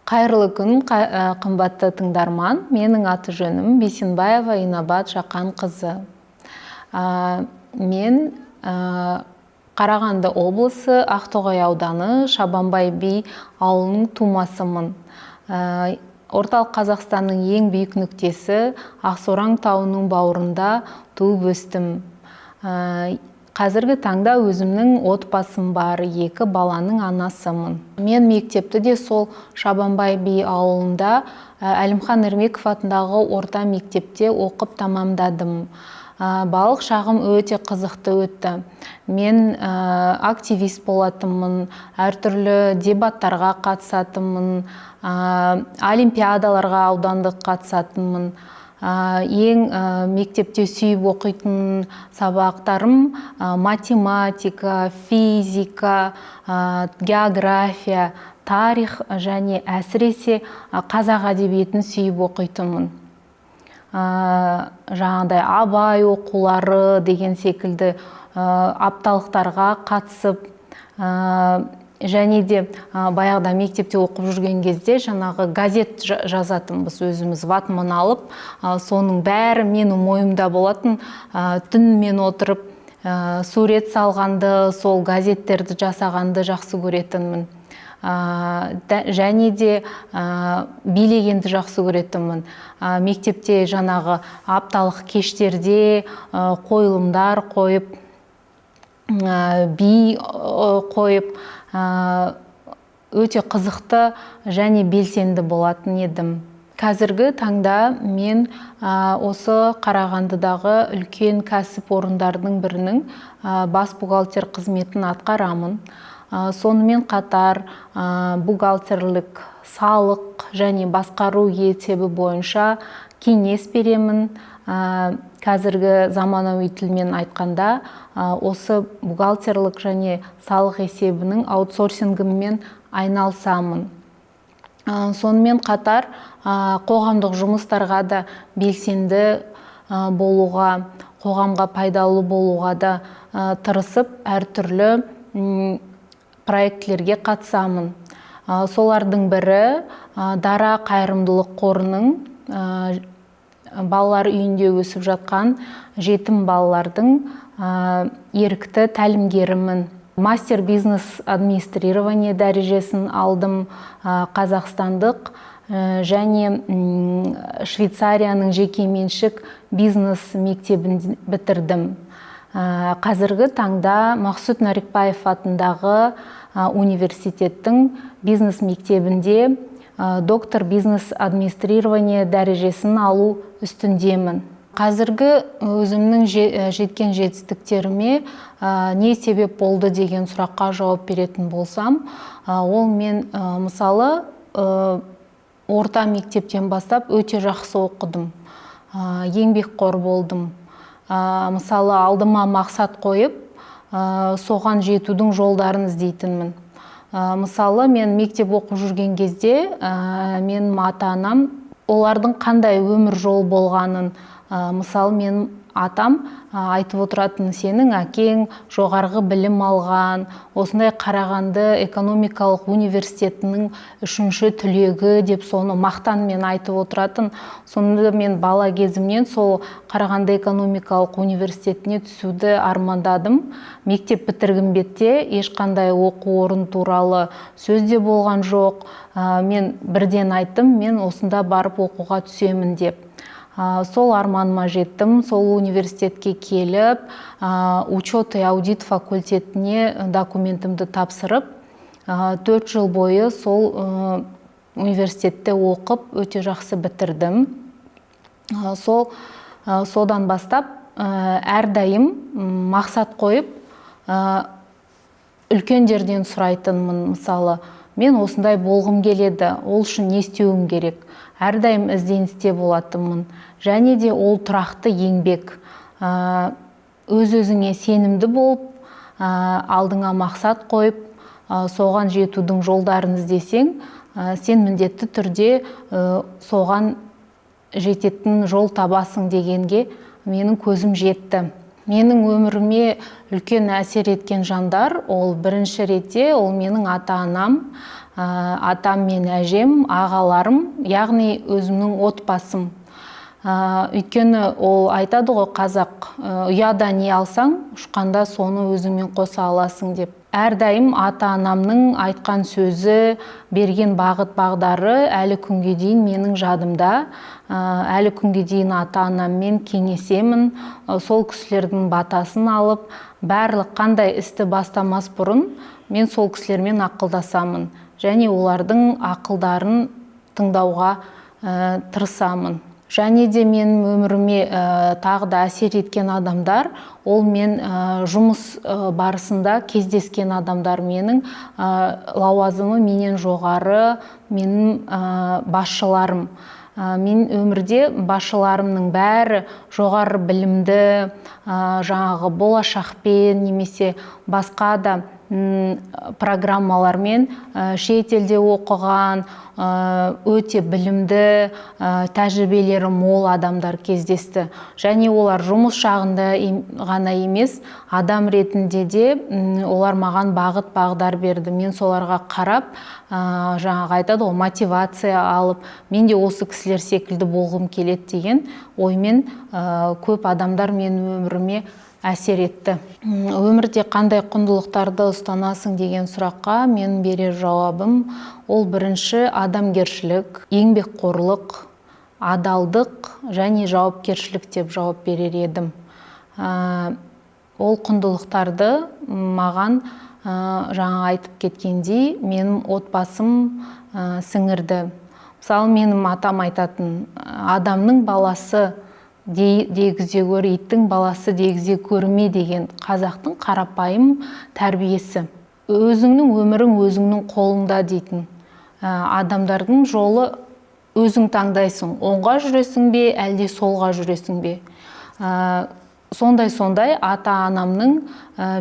Қайырлы күн, қымбатты тыңдарман. Менің аты жөнім Бейсенбаева Инабат Жақанқызы. Мен Қарағанды облысы Ақтоғай ауданы Шабанбай би ауылының тумасымын. Орталық Қазақстанның ең биік нүктесі Ақсораң тауының бауырында туып өстім. Қазіргі таңда өзімнің отбасым бар, 2 баланың анасымын. Мен мектепті де сол Шабанбай би ауылында Әлімхан Ермеков атындағы орта мектепте оқып тамамдадым. Балалық шағым өте қызықты өтті. Мен активист болатынмын, әртүрлі дебаттарға қатысатынмын, олимпиадаларға аудандық қатысатынмын. Ең мектепте сүйіп оқитын сабақтарым математика, физика, география, тарих және әсіресе қазақ әдебиетін сүйіп оқитынмын. Жаңағыдай Абай оқулары деген секілді апталықтарға қатысып, және де баяғыда мектепте оқып жүрген кезде жаңағы газет жазатынбыз өзіміз, ватман алып, соның бәрі менің мойнымда болатын. Түнімен отырып, сурет салғанды, сол газеттерді жасағанды жақсы көретінмін. Және де билегенді жақсы көретінмін. Мектепте жаңағы апталық кештерде қойылымдар қойып, би қойып, өте қызықты және белсенді болатын едім. Қазіргі таңда мен осы Қарағандыдағы үлкен кәсіпорындардың бірінің бас бухгалтер қызметін атқарамын. Сонымен қатар бухгалтерлік, салық және басқару есебі бойынша кеңес беремін. Қазіргі заманауи тілмен айтқанда, осы бухгалтерлік және салық есебінің аутсорсингімен айналысамын. Сонымен қатар қоғамдық жұмыстарға да белсенді болуға, қоғамға пайдалы болуға да тырысып, әртүрлі проектілерге қатысамын. Солардың бірі Дара қайырымдылық қорының балалар үйінде өсіп жатқан жетім балалардың ерікті тәлімгерімін. Мастер бизнес администрирование дәрежесін алдым, қазақстандық және Швейцарияның жекеменшік бизнес мектебін бітірдім. Қазіргі таңда Мақсұт Нәрікбаев атындағы университеттің бизнес мектебінде доктор бизнес администрирование дәрежесін алу үстіндемін. Қазіргі өзімнің жеткен жетістіктеріме не себеп болды деген сұраққа жауап беретін болсам, ол мен, мысалы, орта мектептен бастап өте жақсы оқыдым, еңбекқор болдым. Мысалы, алдыма мақсат қойып, соған жетудің жолдарын іздейтінмін. Мысалы, мен мектеп оқып жүрген кезде, менің ата-анам олардың қандай өмір жолы болғанын, мысалы, менің атам айтып отыратын, сенің әкең жоғарғы білім алған, осындай Қарағанды экономикалық университетінің 3-ші түлегі деп соны мақтанмен айтып отыратын. Сонда мен бала кезімнен сол Қарағанды экономикалық университетіне түсуді армандадым. Мектеп бітіргім бетте ешқандай оқу орын туралы сөз де болған жоқ. Мен бірден айттым, мен осында барып оқуға түсемін деп. Сол арманыма жеттім, сол университетке келіп, учет и аудит факультетіне документімді тапсырып, 4 жыл бойы сол университетте оқып, өте жақсы бітірдім. Содан бастап, әрдайым мақсат қойып, үлкендерден сұрайтынмын, мысалы, мен осындай болғым келеді, ол үшін не істеуім керек? Әрдайым ізденісте болатынмын. Және де ол тұрақты еңбек. Өз-өзіңе сенімді болып, алдыңа мақсат қойып, соған жетудің жолдарын іздесең, сен міндетті түрде соған жететін жол табасың дегенге менің көзім жетті. Менің өміріме үлкен әсер еткен жандар, ол бірінші ретте ол менің ата-анам, атам мен әжем, ағаларым, яғни өзімнің отбасым. Өйткені ол айтады ғой қазақ, ұяда не алсаң, ұшқанда соны өзіңмен қоса аласың деп. Әрдайым ата-анамның айтқан сөзі, берген бағыт-бағдары әлі күнге дейін менің жадымда. Әлі күнге дейін ата-анаммен кеңесемін, сол кісілердің батасын алып, барлық қандай істі бастамас бұрын мен сол кісілермен ақылдасамын және олардың ақылдарын тыңдауға тырысамын. Және де менің өміріме тағы да әсер еткен адамдар, ол мен жұмыс барысында кездескен адамдар, менің лауазымы менен жоғары, менің басшыларым. Мен өмірде басшыларымның бәрі жоғары білімді, жаңағы болашақпен немесе басқа да программалармен, шетелде оқыған, өте білімді, тәжірибелері мол адамдар кездесті. Және олар жұмыс шағында ғана емес, адам ретінде де, олар маған бағыт бағдар берді. Мен соларға қарап, жаңағы айтады ғой, мотивация алып, мен де осы кісілер секілді болғым келеді деген оймен, көп адамдар менің өміріме әсер етті. Өмірде қандай құндылықтарды ұстанасың деген сұраққа мен берер жауабым, ол бірінші адамгершілік, еңбекқорлық, адалдық және жауапкершілік деп жауап берер едім. Ол құндылықтарды маған, жаңа айтып кеткендей, менің отбасым сіңірді. Мысалы, менің атам айтатын, адамның баласы дегізе көр, иттің баласы дегізе көрме деген қазақтың қарапайым тәрбиесі. Өзіңнің өмірің өзіңнің қолыңда дейтін. Адамдардың жолы өзің таңдайсың, оңға жүресің бе, әлде солға жүресің бе. Сондай-сондай ата-анамның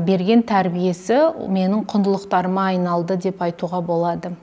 берген тәрбиесі менің құндылықтарыма айналды деп айтуға болады.